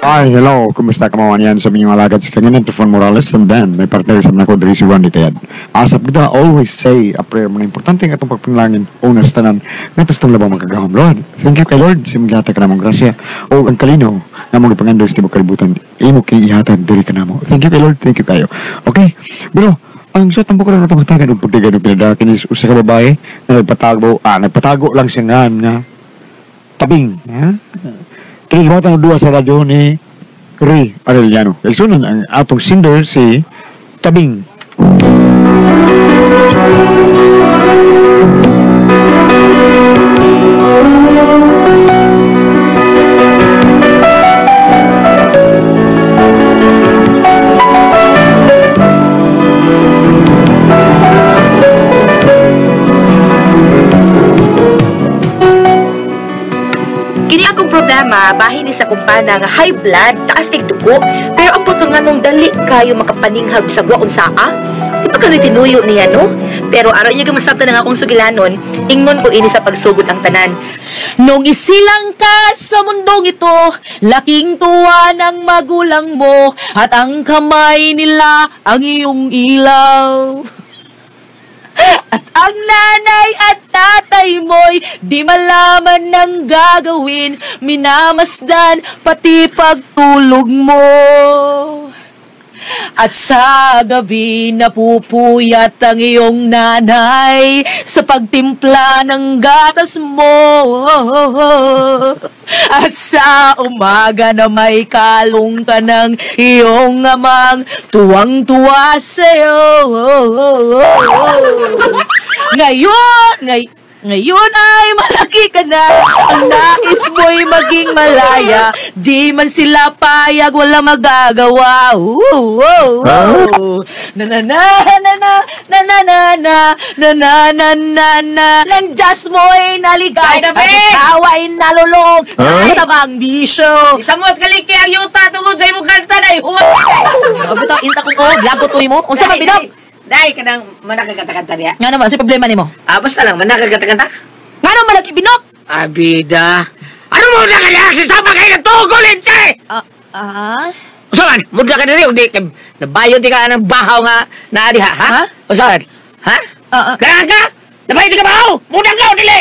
Ay, hello. Kumusta ka mga yan sa inyong alagad si Kanginan Tufon Morales, and then may partner sa mga ko diri si Randy Tayad. Asap kita, always say a prayer. Mga importante nga itong pagpanalangin, owners tanan, nga ito itong labang magkagahom. Lord, thank you kay Lord sa imong gihatag kanamong grasya o ang kalinaw nga mong gipangandoy sa tibok kalibutan, imo kay ihatag diri kanamo. Thank you kay Lord, thank you kayo. Okay, pero ang sa tambo ko lang itong hatagan og pagtigan og pinadakin is usa ka babae na nagpatago lang siya nga tabing. Ha? Kini gibatan og duwa sa radyo ni Ray Arellano. Kay sunan ang atong singer si Tabing. Kini akong problema, bahin ni sa kumpana nga high blood, taas tig dugo, pero ang putol nga nung dali kayo makapaninghag sa wa unsaa. Di pa kami tinuyo niya, no? Pero araw niya masabtan ang akong sugilanon, ingon ko ini sa pagsugod ang tanan. Nung isilang ka sa mundong ito, laking tuwa ng magulang mo, at ang kamay nila ang iyong ilaw. At ang nanay at tatay mo'y di malaman ng gagawin, minamasdan pati pagtulog mo. At sa gabi napupuyat ang iyong nanay sa pagtimpla ng gatas mo. At sa umaga na may kalong ka ng iyong amang tuwang-tuwa sa'yo. Ngayon ay malaki ka na, ang nais mo'y maging malaya. Di man sila payag, wala magagawa. Ooh, oh, oh. Na na na na na na na na na na na na na na. Landas mo'y naligaw at ikaw ay nalulong sa masamang bisyo. Isamot kaliki ang yuta tungod sa imong kanta na ihuwa. Abuta, inta kong oh, lagot tuloy mo. Unsa man binog? Dahil ka nang manakaganta-kanta niya. Nga naman, sa'yo problema ni mo? Ah, basta lang, manakaganta-kanta. Nga naman, malaki binok! Abida! Ano mo na kaya? Sisama kayo ng tugol, inte! Ah? Usahan, mudla ka na rin. Hindi, nabayon di ka ng bahaw nga naadiha, ha? Ha? Usahan, ha? Kaya ka? Nabayon di ka bahaw! Mudla ka, dili!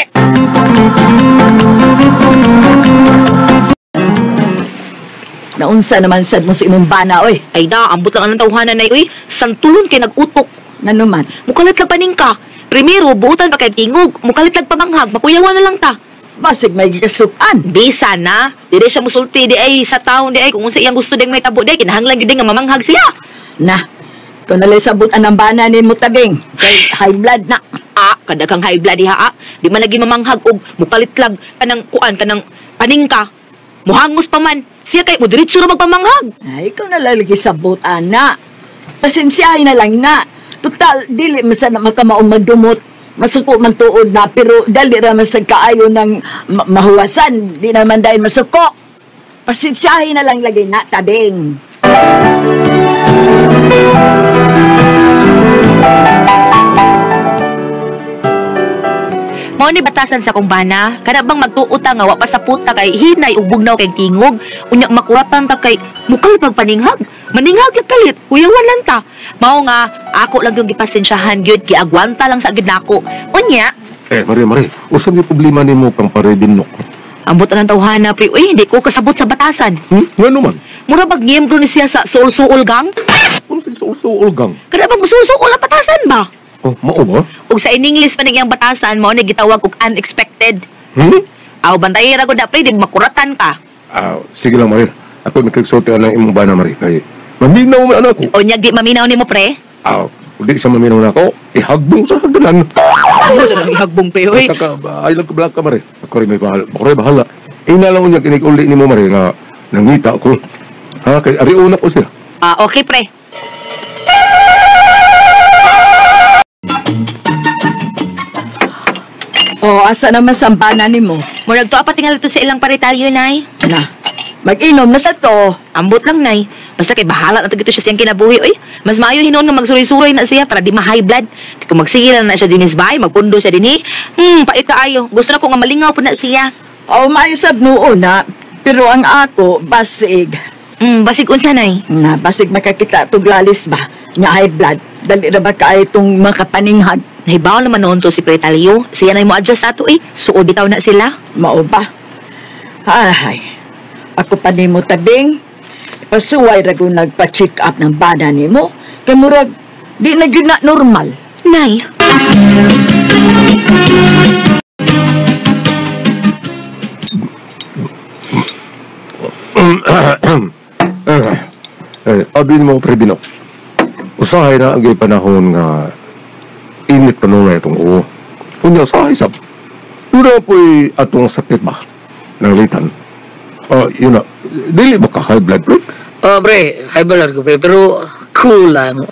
Naunsa naman sad mo sa imong bana, oy. Ay na, ambot lang ang tawhanan na, oy. Santulon kay nag-utok. Ngano man? Mukalit lang paning ka. Primero, buutan pa kay tingog. Mukalit lang pamanghag. Makuyawan na lang ta. Basig may gikasukan. Bisa na. Di siya musulti. Di ay sa taon. Di ay kung unsa iyang gusto ding may tabo. Di ay kinahanglan gyud nga mamanghag siya. Na, kung nalay sabot ang bana ni mo tabing. Kay high blood na. Ah, kadaghang high blood diha ah. Di man lagi mamanghag og mukalit lang kanang kuan kanang paning ka. Muhangos pa man. Siya kay mo diretso ra magpamanghag. Ay, ikaw na lalagi sabot ana. Pasensyahin na lang na. Total, dili man sana makamaong magdumot. Masuko man tuod na, pero dali ra man sad kaayo ng mahuwasan. Di naman dahil masuko. Pasensyahin na lang lagi na, tabing. Mao ni batasan sa kumbana, kana bang magtuo ta nga wa pa sa puta kay hinay ug bugnaw kay tingog, unya makuratan ta kay mukal pagpaninghag. Maninghag lang kalit, kuyawan lang ta. Mao nga ako lang yung gipasensyahan gyud, giagwanta lang sa gyud nako. Unya, Mare, usa may problema nimo kang parebinok. Ambot ang tawhana pre, uy, hindi ko kasabot sa batasan. Ngano man? Mura bag miyembro ni siya sa Suol-Suol gang? Ano sa Suol-Suol gang? Kana bang musuol-suol ang batasan ba? Oh, mao ba? Ug sa in English pa niyang batasan, mao ni gitawag og unexpected. Hmm? Aw, bantay ra gud na pre, di makuratan ka. Ah, sige lang Mare. Ako makigsulti ang imong bana Mare kay maminaw man anak ko. O nya di maminaw nimo pre? Ah, di sa maminaw na ako, ihagbong sa hagdanan. Ano sa ihagbong pre oy? Basta ka, ay lang ka ka Mare. Ako rin may bahala. Ako rin bahala. Ina lang unya kinig-uli nimo Mare nga nangita ko. Ha, kay ariuna ko siya. Ah, okay pre. Oh, asa naman sa bana nimo? Murag tuwa pa tingal to sa ilang paritalyo, Nay. Na, mag-inom na sa to. Ambot lang, Nay. Basta kay bahala na tagito siya siyang kinabuhi. Uy, mas maayo hinuon nga magsuray-suray na siya para di ma-high blood. Kay kung magsige lang na siya dinis bay, magpundo siya dinhi. Pait kaayo. Gusto na ko nga malingaw po na siya. Oh, maayo sab noon na. Pero ang ako, basig. Basig unsa, Nay? Na, basig makakita tuglalis ba? Nga high blood. Dali ra ba kaayo itong makapaninghag? Nahibaw naman noon to si Pretalio. Siya na mo adjust ato eh. Suod bitaw na sila. Mao ba? Ay, ako pa nimo tabing. Pasuway ra ko nagpa-check up ng bana nimo. Kay murag, di na gyud na normal. Nay. Abi nimo pre Binok. Usahay na ang panahon nga init pa nung itong uo. Unya usahay sab. Doon po'y atong sakit ba? Nanglitan. Yun na. Dili ba ka high blood pre? Oh, pre, high blood ko, pre, pero kulang.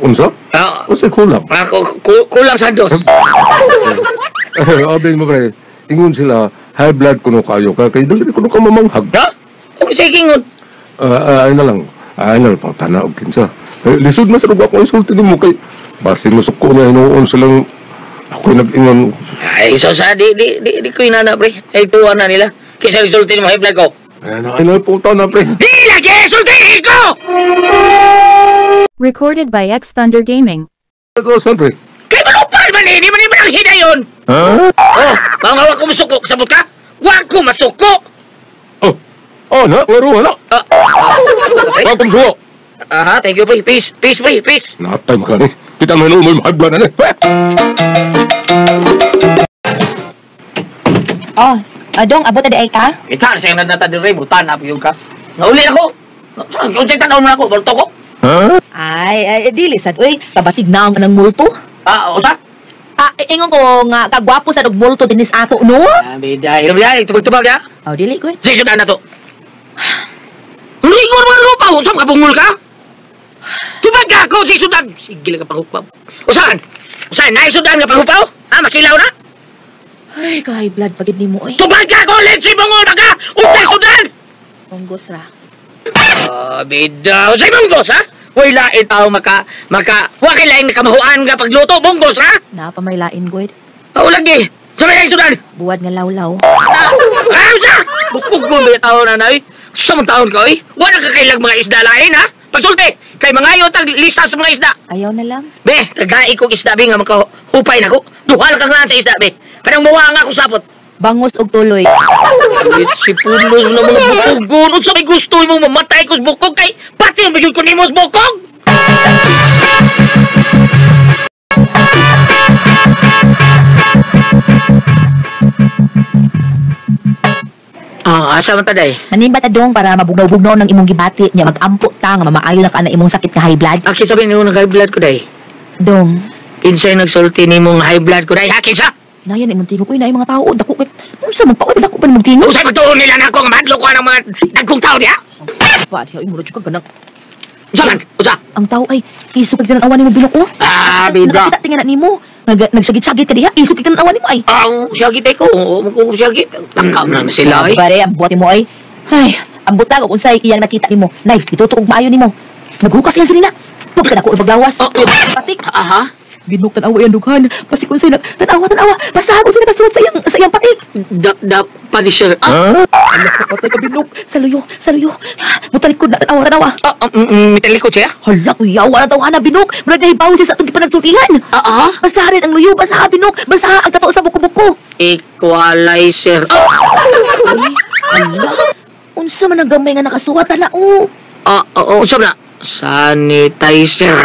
Unsa? Unsa kulang? Ako, kulang sa dos. Abi mo pre, ingon sila, high blood kuno kayo ka, kay dili kuno ka mamanghag. Ha? O sige, ingon. Ay na lang. Ay na lang, pangtana og kinsa. Lisod man sa rugwa akong insulti nimo kay basin mo suko na hinuon silang ako'y nag-ingon. Ay, so sa di ko inana, pre. Ay, tuwa na nila. Kaysa resultin mo high blood ko. Ay na, puta na, pre. Di lagi resultin ko! Recorded by X Thunder Gaming. Ito, saan, pre? Kay malupal man eh! Di man ang hidayon! Ha? Oh, mga wag ko masuko. Sabot ka? Wag ko masuko! Oh, na, laro, na. Wag ko masuko! Aha, thank you, pre. Peace, peace, pre, peace. Natay mo ka ni. Kita mo hinuon mo yung high blood na ni. Oh, Adong, abot na di ay ka? Ita, siya nga nata din, Ray. Butan, apo yung ka. Nauli ako. Saan? Kung sa'yo tanaw mo na ako, balto ko. Ha? Ay, dili sad. Uy, kabatig na ang ng multo. Usa? Ingon ko nga, kagwapo sa og multo dinis ato, no? Bida, bida, tubag-tubag, ya? Oh, dili ko eh. Sige, sudan na to. Ringon mo rupa, usam ka bungol ka? Tubag ka ako, sige, sudan. Sige lang ka panghupaw. Usan? Usan, naisudan ka panghupaw? Ha, makilaw na? Ay, ka-high blood pagid nimo eh. Tubag ka ako, let's bungol na ka! Usa, sudan! Munggos ra. Bida, usay munggos, ha? Uy, lain tao maka, wakay lain nakamahuan nga pagluto, munggos, ha? Naa pa may lain, Goyd. Oo, lagi. Sa may sudan! Buwad nga lawlaw. Usa! Bukog mo ba tao na na, eh? Sa mong taon ka, eh? Wala ka kailang mga isda lain, ha? Pagsulti, kay mga ayaw tag lista sa mga isda. Ayaw na lang. Be, tagai kong isda, be, nga makahupay na ko. Duhal ka nga sa isda, be. Kanang mawa nga akong sapot. Bangos og tuloy. Si pulos na mga bukogon. Unsa may gusto mo mamatay ko sa bukog kay pati mo ko nimo sa bukog. Asa man ta day? Manimba ta dong para mabugnaw-bugnaw ng imong gibati nya magampo ta nga mamaayo na ka na imong sakit nga high blood. Aki sabi nimo nag high blood ko day. Dong. Kinsay nagsulti nimo nga high blood ko day? Ha kinsa? Nayan imong tingog uy, naay mga tao dako kay unsa man ka dako pa nimong tingog. Usay magtuon nila nako nga madlo ko ang mga dagkong tao diha. Pa diha imo ra jud ka ganang. Unsa man? Unsa? Ang tao ay isog kag tan-awan nimo bilok oh. Bida. Nakita tinga na nimo. Nagsagit-sagit ka diha, isog kag tan-awan nimo ay. Syagit ay ko. Syagit. Tangkam na sila ay. Pare, ambot nimo ay. Ay, ambot na kung unsay iyang nakita nimo. Nay, itutuog maayo nimo. Naghukas yan sinina. Tug ka na ko paglawas. Patik. Aha. Binok tan-awa yan dughan. Pasik unsay nag tan-awa tan-awa. Basaha unsay nakasuwat sa iyang patik. The punisher. Ala ka patay ka binok. Saluyo, saluyo. Mutalikod na tan-awa tan-awa. Mitalikod siya? Hala, kuyawa na tawa na binok. Murag nahibaw siya sa atong gipanagsultihan. Basaha rin ang luyo, basaha binok. Basaha ang totoo sa buko-buko. Equalizer. Hala, unsa man ang gamay nga nakasuwat na oh. Unsa man na? Sanitizer.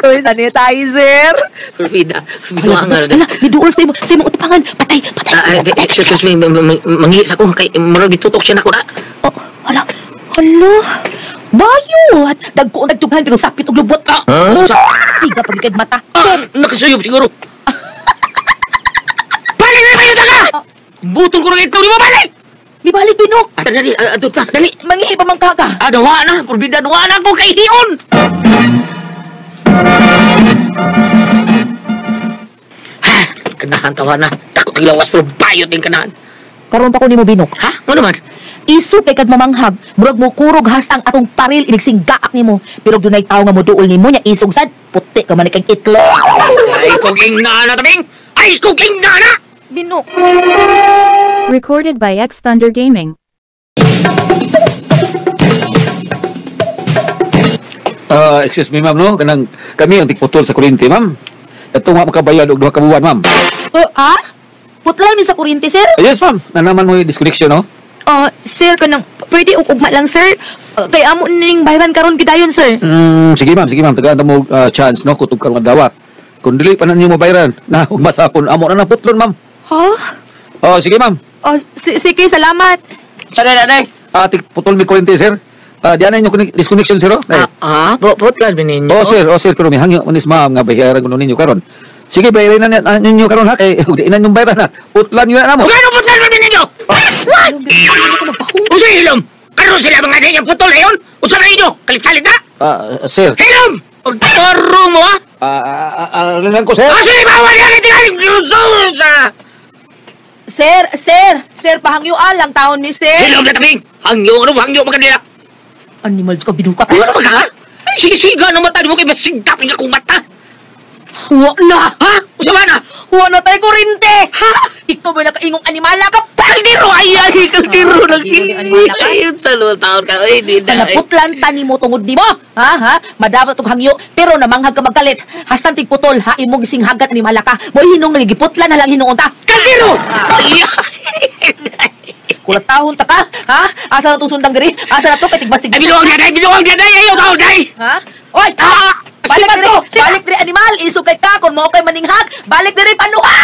Sanitizer. Rida. Hala, niduol sa imong utupangan. Patay, patay. Excuse me, mangihis ako kay murag gitutok siya nako na. Oh, hala. Hala. Bayot. Dagko ang nagtughan pero sapit og lubot. Siga pag ikag mata. Nakasuyop siguro. Balik na tayo taga! Butol ko ng itlog ni mo, balik! Di balik, Binok. Dali, dali. Mangihi pa man ka ka. Duwa na. Purbida, duwa na ako kay Hion. Ha, kanahan tawa na. Takot ang lawas pero bayot din kanahan. Karon pa ko nimo, Binok. Ha? Ano naman? Iso kay kag mamanghag, murag mo kurog hastang atong paril inigsingaak nimo. Pero dunay tawo nga moduol nimo nya isog sad, puti ka man kag itlog. Ay kog ing nana tabing. Ay kog ing nana. Binok. Recorded by X Thunder Gaming. Excuse me, ma'am, no? Kanang kami ang tigputol sa kuryente, ma'am. Ito nga makabayad og duha ka buwan, ma'am. Oh, ah? Putlan mi sa kuryente, sir? Yes, ma'am. Nanaman mo yung disconnection, no? Sir, kanang pwede og ugma lang, sir. Kay amo ning bayran karon gidayon, sir. Sige, ma'am. Sige, ma'am. Tagaan ta mo chance, no? Kutog karon adlaw. Kung dili pa na ninyo mabayaran, na ugma sa akon amo na nang putlon, ma'am. Ha? Oh, sige, ma'am. Oh, sige, salamat. Sanay, nanay. Tigputol mi kuryente, sir. Diyan na inyo disconnection, sir, oh. Putlan ba ninyo? Oh, sir, oh, sir, pero may hangyo manis, ma'am, nga bayaran ko ninyo karon. Sige, bayaran na ninyo karon, ha? Kay, di na inyong bayaran, ha? Putlan nyo na mo. Kung ano putlan ba ninyo? Usa hilom! Karon sila mga ninyong putol na yun! Usa na inyo! Kalit-kalit na! Sir. Hilom! Ang toro mo, ha? Lang ko, sir. Sige, bawal yan! Sir, sir, sir, pahangyo lang taon ni sir. Hilom na tabing! Hangyo, ano, hangyo, magandila! Animal ka, binuka. Ano ba ka? Ay, sige-siga na mata mo kay masigapin akong mata. Huwa na! Ha? Usa ba na? Huwa na tayo kurinte! Ha? Ikaw ba nakaingong animala ka? Kaldero! Ay, ay, kaldero! Kaldero, animala ka? Ay, talong taon ka. Ay, di na. Kanaputlan tani mo tungod ni mo! Ha? Ha? Madapat og hangyo, pero namanghag ka magkalit. Hastan tigputol, ha? Imong gisinghagan animala ka. Mo'y hinong nagigiputlan na lang hinuon ta. Kaldero! Ay, Kulat tahon ta ka, ha? Asa na itong sundang diri? Asa na to? Kay tigbas-tigbas. Ay, binuang daday! Binuang daday! Ayaw taon, day! Ha? Oy! Balik diri! Balik diri, animal! Isog kay ka! Kung mo kay maninghag! Balik diri, panuha!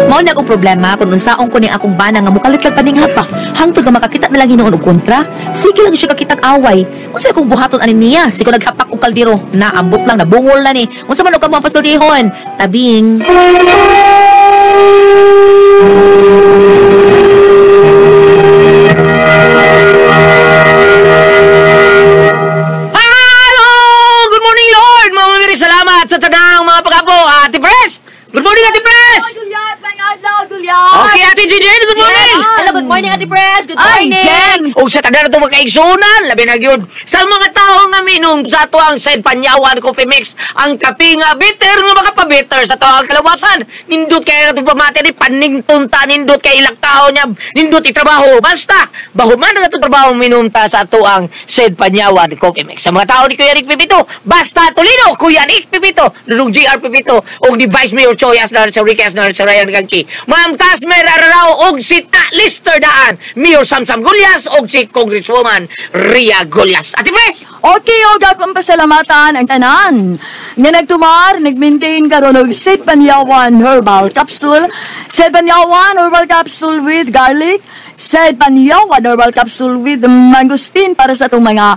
Mao na akong problema kung unsaon ko ni akong bana nga mukalit lang paninghag pa. Hangtod nga makakita na lang hinuon og kontra, sige lang siya kakitag away. Unsa akong buhaton ani niya? Siko naghapak og kaldero. Naambot lang, nabungol na ni. Unsa man og kamo ang pasultihon? Tabing. Hello! Good morning, Lord! Mga mamiri, salamat sa tanang mga pag-apo. Ate Pres! Good morning, Ate Pres! Okay, Ate Jen, good morning! Hello, good morning, Ate Pres! Good morning! Ay, Jen! O sa tanan na ito magkaigsunan, labi na yun. Sa mga tao nga minom sa ato ang Said Panyawan Coffee Mix, ang kape nga bitter nga makapabitter sa ato ang kalawasan. Nindot kaya itong pamati ni paningtunta, nindot kay ilang tao niya, nindot itrabaho. Basta, bahuman na itong trabaho minom ta sa ato ang Said Panyawan Coffee Mix. Sa mga tao ni Kuya Rick Pipito, basta Tolino, Kuya Rick Pipito, Dudong GR Pipito, o ni Vice Mayor Choi Asnar, sa Rick Asnar, sa Ryan Gangki. Ma'am Tasmer Ararao, og si Ta Lister Daan, Mayor Samsam Gullas, og si Congresswoman Ria Gullas. Ate Pres! Okay, og akong pasalamatan ang tanan nga nagtumar, nag-maintain karon og Said Panyawan Herbal Capsule, Said Panyawan Herbal Capsule with garlic, Said Panyawan Herbal Capsule with mangosteen para sa atong mga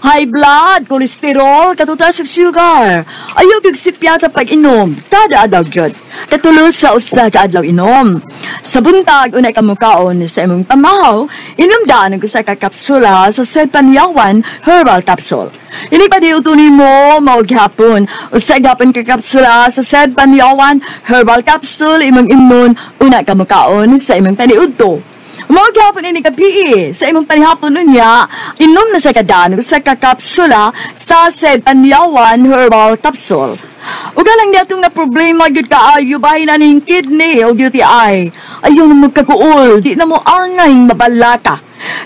high blood, cholesterol, katutas sa sugar. Ayaw gyud sipyata pag-inom, kada adlaw gyud. Katulo sa usa ka adlaw inom. Sa buntag unay ka mukaon sa imong pamahaw, inom daan ang usa ka kapsula sa Said Panyawan Herbal Capsule. Ini pa di utunin mo mao gihapon. Usa gihapon ka kapsula sa Said Panyawan Herbal Capsule imong imnon una ka mukaon sa imong paniudto. Mao gihapon ini gabi sa imong panihapon unya, inom na sa kadaan usa ka kapsula sa Said Panyawan Herbal Capsule. Ug lang niya itong na problema gyud kaayo bahin aning kidney o UTI. Ayaw na magkaguol, di na mo angay mabalaka.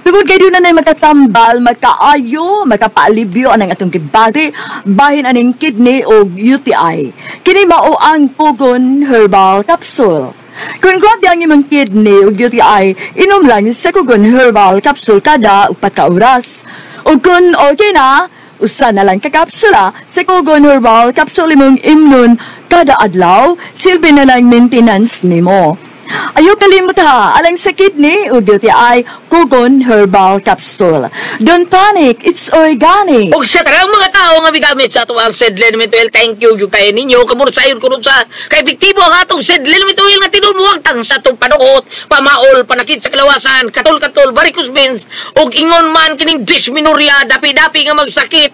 Tungod kay doon na makatambal, makaayo, makapaalibyo anang atong gibati, bahin aning kidney o UTI. Kini mao ang Kugon Herbal Capsule. Kung grabe ang imong kidney o UTI, inom lang sa Kugon Herbal Capsule kada 4 ka oras. O kung okay na, usa na lang ka kapsula sa Kugon Herbal Capsule imong imnon kada adlaw, silbi na lang maintenance nimo. Ayaw kalimot ha, alang sa kidney o UTI, Kugon Herbal Capsule. Don't panic, it's organic. Og sa tanang mga tao nga migamit sa ato ang Said Liniment Oil, thank you yung kayo ninyo. Kamuro sa ayon kuno sa kay epektibo ang atong Said Liniment Oil nga tinumuwag tang sa atong panuot, pamaol, panakit sa kalawasan, katol-katol, varicose veins, og ingon man kining dysmenorrhea, dapi-dapi nga magsakit.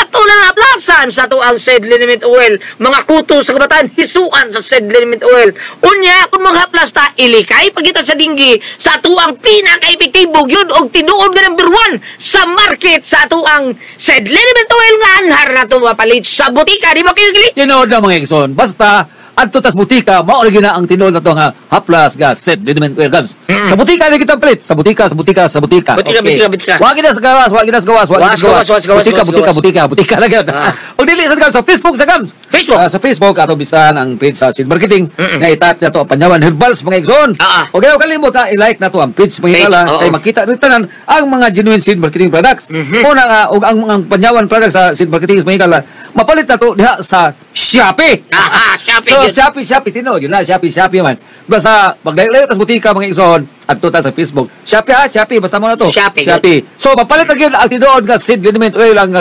Ato na naplasan sa ato ang seed liniment oil. Mga kuto sa kabataan, hisuan sa seed liniment oil. Unya, kung mga haplas ta, ilikay pagita sa dinggi sa ato ang pinaka-epektibo yun og tinuod nga number 1 sa market sa ato ang seed liniment oil nga anhar na ito mapalit sa butika. Di ba kayo gili? Tinuod na mga igsoon. Basta adto tas butika, mao ra gyud na ang tinuod na to nga haplas ga set liniment oil gams. Sa butika na kitang palit. Sa butika, sa butika, sa butika. Butika, butika, butika. Wa gid na sa gawas, wa gid na sa gawas, wa gid na sa Gawas, gawas. gawas, gawas, Butika, gawas, butika, gawas. butika, butika na gyud. Og dili sa gams sa Facebook sa gams. Facebook. Sa Facebook ato bistahan ang page sa Seed Marketing nga i-type na to ang Panyawan Herbals mga igsoon. Og ayaw kalimot ha, i-like na to ang page mga Page, higala oo. kay makita rin tanan ang mga genuine seed marketing products. Una nga og ang mga Panyawan products sa seed marketing mga higala mapalit na to diha sa Shopee. Shopee So yun. Shopee, Shopee tinuod yun na, Shopee, Shopee man. Basta maglayo tas butika mga igsoon adto ta sa Facebook. Shopee ha, Shopee basta mo na to. Shopee, Shopee. So mapalit na gyud ang tinuod nga seed liniment oil ang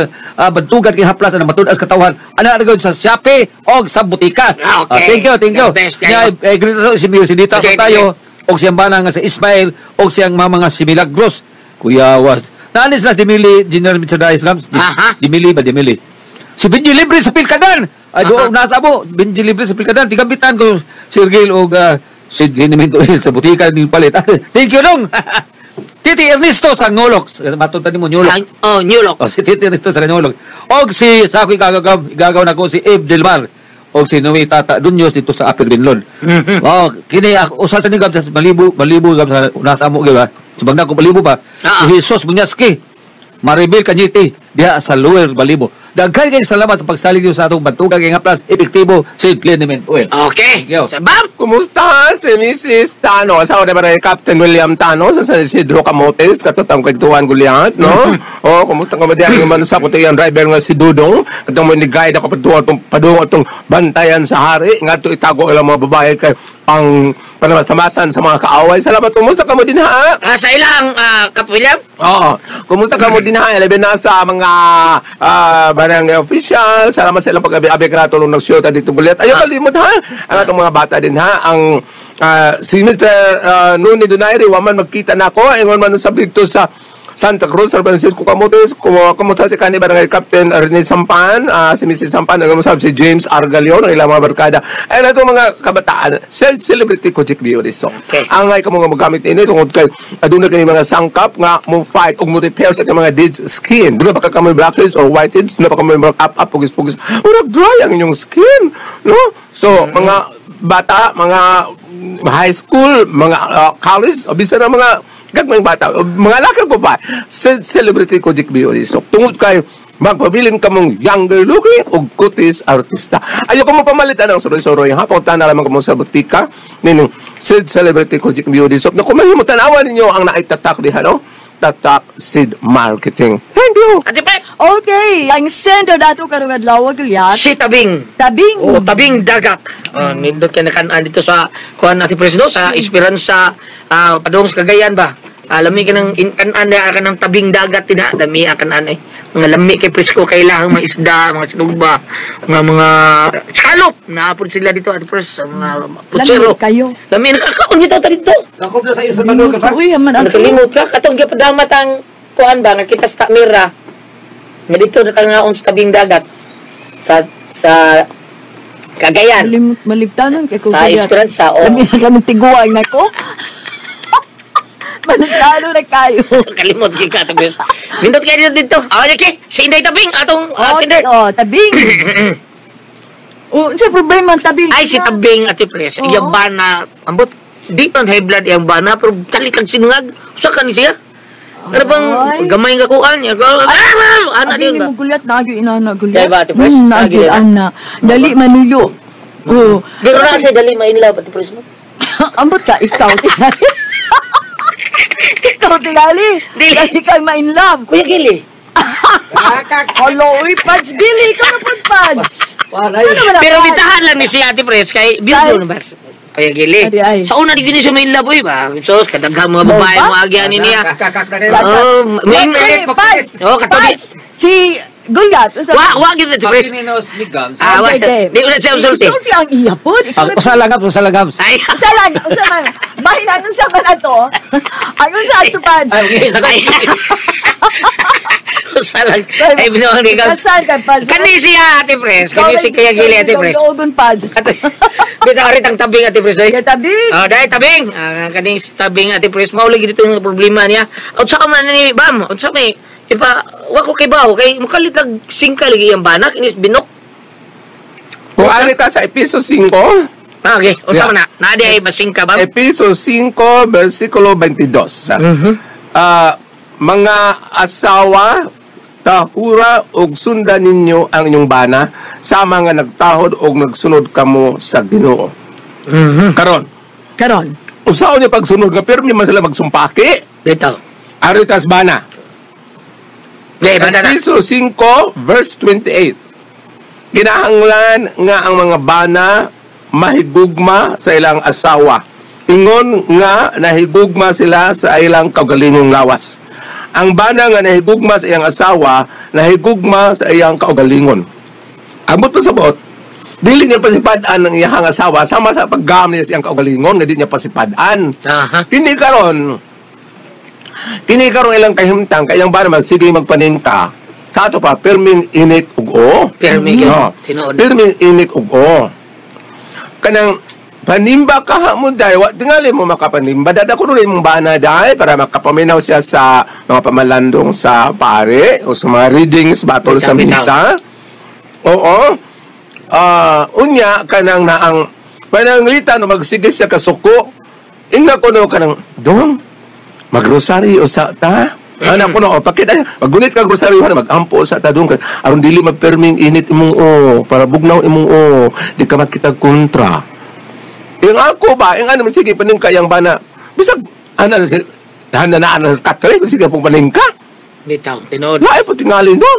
bantugan kay haplas na matud-as katawhan. Ana na gyud sa Shopee og sa butika. Okay. Thank you, thank you. The best kayo. Nya, greet na to si Mio Sinita Okay, tayo og siyang bana nga sa Ismail og siyang mama nga si Milagros. Kuya was. Naanis na si Dimili General Mitchell Islam. Dimili ba Dimili? Si Benji Libre sa Pilkadan. Ay doon nasa mo Benji Libre sa Pilkadan. Tigambitan ko Sir Gil og si Liniment Oil sa butika ni palit. Thank you dong. Titi Ernesto sa Ngolok. Matod pa nimo Nyolok. Oh, Nyolok. Oh, si Titi Ernesto sa Nyolok. Og si sa ako igagaw nako si Eve Del Mar. Og si Noe Tata Dunyos dito sa Upper Binlon. Oh, kini ako usa sa ni gab sa Malibu, Malibu gab sa nasa amo gyud ba. Subang na ko Malibu ba. Si Jesus Bunyaski. Maribel Cañete diha sa Lower Balibo. Daghan kay salamat sa pagsalig niyo sa atong bantugan kay nga plus epektibo sa liniment oil. Okay. Thank you. Bam! Kumusta si Mrs. Tano? Asawa na ba rin Captain William Tano sa San Isidro Camotes, katotang kagtuan Guliat, no? Oh, kumusta ka mo diyan yung mano sa kuti ang driver nga si Dudong? Katong mo ni-guide ako paduong padung atong bantayan sa hari ngadto itago ilang mga babae kay pang panamastamasan sa mga kaaway. Salamat, kumusta ka mo din ha? Sa ilang Kap William? Oo. Kumusta ka mo din ha? Labi na sa mga barangay official. Salamat sa ilang pag-abi-abi ka nung nagsyota dito Guliat. Ayaw kalimot ha? Ang atong mga bata din ha? Ang si Mr. Nuni Donaire, waman magkita na ako. Ingon man sa dito sa Santa Cruz, San Francisco Camotes. Kumusta si kani barangay Captain Rene Sampan, si Mrs. Sampan, ang kumusta si James Argalion, ang ilang mga barkada. Ayun ito mga kabataan, self-celebrity Kojik Beauty Soap. Okay. Ang ay kamo nga magamit ini tungod kay aduna kini mga sangkap nga mo fight ug mo repair sa mga dead skin. Duna pa ka kamo blackheads or whiteheads, duna pa kamo mga up up pugis-pugis. Murag dry ang inyong skin, no? So mga bata, mga high school, mga college, o bisan na mga gagmayng bata, mga laki ko pa, celebrity Kojik Beauty Soap. Tungod kay magpabilin ka mong younger looking o kutis artista. Ayaw ko mo pamalitan ang suroy-suroy ha. Punta na lamang ka mo sa butika nining Sid Celebrity Kojik Beauty Soap. Na kumahimo tanawan ninyo ang naitatak diha, no? Tatak Seed Marketing. Thank you! Ate Pep! Okay, ang sender dato karong adlaw Gulyat. Si Tabing. Tabing. Oh, tabing dagat. Nindot kay nakan-an dito sa kuan natin Presdo sa Esperanza padung sa Cagayan ba. Lami ka ng kan-an na ka ng tabing dagat tina, lami kan-an ay. Mga lami kay presko kailangan mga isda, mga sinugba, mga scallop. Naapod sila dito at pres mga putsero. Lami kayo. Lami nakakaon dito ta dito. Dakop na sa iyo sa Manila ka. Uy, man ato. Nakalimot ka katong gipadamat ang kuan ba nga kita sa Tamira. Nga dito natangaon sa tabing dagat sa Cagayan. Maliptanon kay Sa Esperanza, oh. Lami na kami tiguan nako. Maliptano na kayo. Kalimot kay ka tabing. Nindot kayo dito. Ah, okay. Si Inday Tabing atong sender. Oh, tabing. Oh, sa problema ang tabing. Ay si Tabing ati pres. Oo. Iyang bana ambot di man high blood iyang bana pero kalikag sinungag. Usa ka ni siya. Ano bang Ay. gamay nga kuan? Ana Abi din ni ba? mo Gulyat na gyud ina na Gulyat. Dahil ba, Ate Pres? Na Nagi gyud na. ana. Dali manuyo. Oo. Pero na siya dali ma in love ati pres no. Ambot ka ikaw tingali. Ikaw tingali. Dili. Dali kang ma-in love. Kuya Gili. Olo, uy, Pads, dili ikaw na pud Pads. Walay. Ano naman ang Pero Pads? bitahan lang ni siya ati pres kay Dahil- beautiful na ba? Kuya Gili. Adi, ay. Sa una di gini siya ma in love oy ba? So kadaghang mga babae Ba? mo agyan ni niya. Kakak na kayo. Oh, may Okay, Pads. Oh, katuli. Pads, si Gulyat. unsa- Wa wa gyud ati pres. Pakinenos ni Gams. Ah, wa. Okay, okay. Di mo na siya sulti. Isulti ang iya pod. Ikaw na- Usa lang gams, usa lang gams. Ay. Unsa lang, unsa man. Bahin ang unsa man ato. Ang unsa ato, Pads. Ay, okay, sakay. Salag. Ay, binuang ni Gabs. Kasal kay Pads. Kani siya, Ate Pres. Kani si Kuya Gili, Ate Pres. Dogon Pads. Bitaw rin ang tabing, Ate Pres. Oy. Kaya tabi. Oh, dahil tabing. Ah, kani tabing, Ate Pres. Mao lagi dito yung problema niya. Unsa ka man ni Bam? Unsa may ipa wa ko kay bawo kay mukalit lag singka lagi ang banak inis binok. Kung ano ka sa Episo 5, Ah, okay. Unsa Yeah. man na? Naa di ay basingka bam? Episo 5, versikulo 22. Ah, mga asawa, tahura og sundan ninyo ang inyong bana sa mga nagtahod og nagsunod kamo sa Ginoo. Karon, Karon. usaon niyo pagsunod nga pirmi man sila magsumpaki. Bitaw. Aritas bana. Di, bana na. Episo 5 verse 28. Kinahanglan nga ang mga bana mahigugma sa ilang asawa. Ingon nga nahigugma sila sa ilang kaugalingong lawas. Ang bana nga nahigugma sa iyang asawa, nahigugma sa iyang kaugalingon. Amot pa sa bot, dili niya pasipad-an ang iyang asawa sama sa paggam niya sa iyang kaugalingon nga di niya pasipad-an. Aha. Kini karon ilang kahimtang kay ang bana magsige magpaningka. Sa ato pa pirming init ug o. Pirmi gyud. No. Tinuod. Pirming init ug o. Kanang panimba ka mo day, wa tingali mo makapanimba. Dada ko rin mong bana day para makapaminaw siya sa mga pamalandong sa pare o sa mga readings batol sa Bitaw, bitaw. misa. Oo. Unya kanang naang pananglitan no magsige siya kasuko. Ingna ko no kanang dong magrosaryo sa ta. Ana ko no, pakita maggunit kag rosaryo ana magampo sa ta dong aron dili mapirming init imong o para bugnaw imong o di ka makita kontra. Yung ako ba, yung ano sige paningka yang bana. Bisag ana hana na ana sa katre sige pong paningka. Bitaw, tinuod. Lain po tingali no.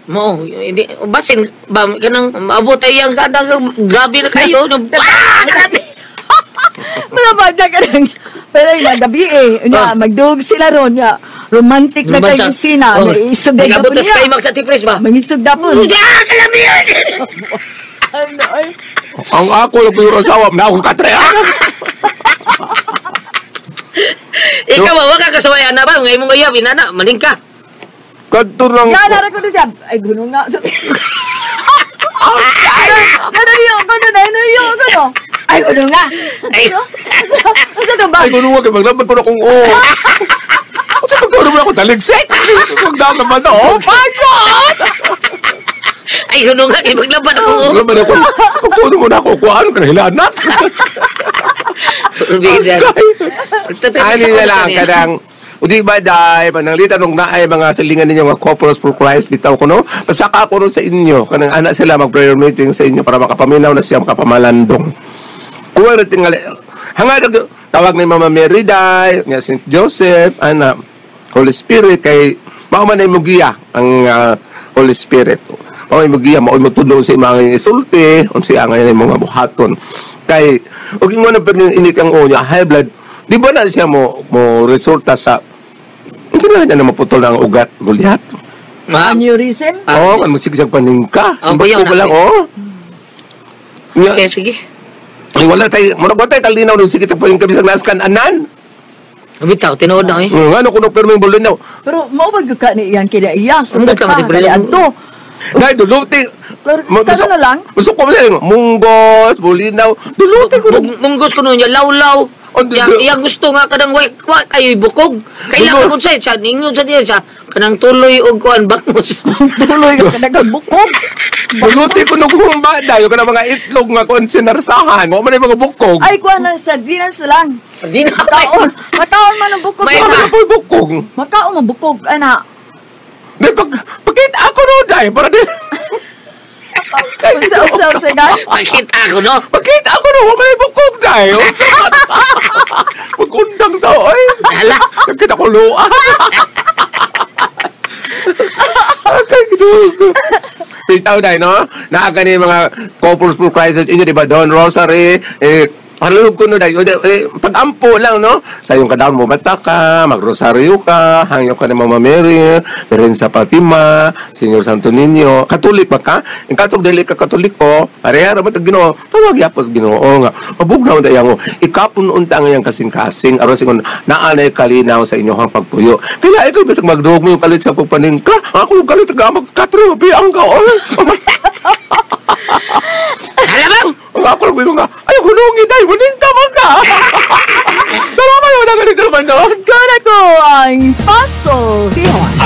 Mo, hindi basin bam kanang maabot ay ang kanang grabe na kayo. No, ah, grabe. Wala ba na ka nang, pero yung gabi eh. Nya, magdug sila ron. Nya, romantic na kayo sina. Oh, May isog na Nagabot po sa niya. climax sa Ate Pres ba? Mangisog na po. Ah, kalami yun! Ano, ay. Ang ako lang yung asawa na ako sa katre. Ah! Ikaw ba, wag ka kasuwayan na ba? Ngayon mo ngayon, inana, maning ka. Kadto lang. Ya, nara ko to siya. Ay, guno nga. Ano yun? Guno na, ano yun? Guno. Ay, guno nga. Ay. Ano to ba? Ay kuno kay maglaban ko na kung o. Sa pagturo mo ako taligsik. Magdaan naman na, oh my God! Ay, guno nga, kay maglaban ako. oh. Maglaban ako. Sa pagturo mo na ako, kuhaan ka na hilanat. Ani na lang, kanang, o di ba day, pananglitan nung naay mga silingan ninyo mga couples for Christ, bitaw ko no, pasaka ko ron sa inyo, kanang anak sila mag-prayer meeting sa inyo para makapaminaw na siya, makapamalандong. Kuha rin tingali, hangad, tawag ni Mama Mary day, nga St. Joseph, ana, Holy Spirit, kay mao man ay mugiya ang Holy Spirit. Mao ay mugiya, mao ay mutudlo sa mga isulti, unsa ang mga buhaton. Kay, ug ingon na pero init ang unya, high blood, di ba na siya mo resulta sa unsa na niya na maputol na ang ugat, Goliath? Aneurysm? Oo, ang musigsag paningka. Oh, Simbag kuyaw ko ba na. lang, oo. Nya, Okay, sige. ay, wala tayo, murag wala tayo kalinaw nung sige sa paningka bisag naskan anan. Bitaw, tinuod na eh. Ano kuno pero may bulinaw. Pero mao ba gyud ka ni iyang kinaiya? Ang ka, pa, Mati Brel. dali adto. Dahil duluti. Pero, karon na lang? Gusto ko ba munggos, bulinaw. Duluti ko. Munggos ko nun, lawlaw. Oh, Yang gusto nga kanang way wa kayo'y bukog. Kailangan Dulo. ko sa siya ningon sa diya siya kanang tuloy og kuan bangos. Tuloy ka nagabukog. Duluti ko nung humba. Dahil ka na mga itlog nga kung sinarsahan. Mo man yung mga bukog. Ay, kuha na sardinas na lang. Di na Makaon. Makaon man ang bukog. May Ano ma- na po yung bukog? Makaon man bukog, ana. Dahil pagkita ako no, dahil para di. Unsa unsa unsa ka? Pakita ko no. Pagkita ako no, wala yung bukog dahil. Magundang tao ay. Hala. Nagkita ko luan. Okay, good. Bitaw dahil, no? Naaga ni mga couples for crisis inyo, di ba? Don Rosary, eh, Paralog ko no dahil eh, pag-ampo lang no. Sa iyong kadaon mo bata ka, magrosaryo ka, hangyo ka ni Mama Mary, Beren sa Fatima, Senyor Santo Niño. Katolik ba ka? In katong dili ka Katoliko, pareha ra ba tag Ginoo? Tawag yapos Ginoo nga. Mabugnaw ta yang ikapon unta ang iyang kasing-kasing aron singon naa nay kalinaw sa inyong pagpuyo. Kaya ikaw bisag magduog mo yung kalit sa pagpaningka. Ako yung kalit ga magkatro piang ka. Oy. Alam mo? Ang ako lang ko nga, ay, hunungi dahil, maninta man ka! Dalawa yun, nagaling naman no? Ko na ko ang Paso Hihon.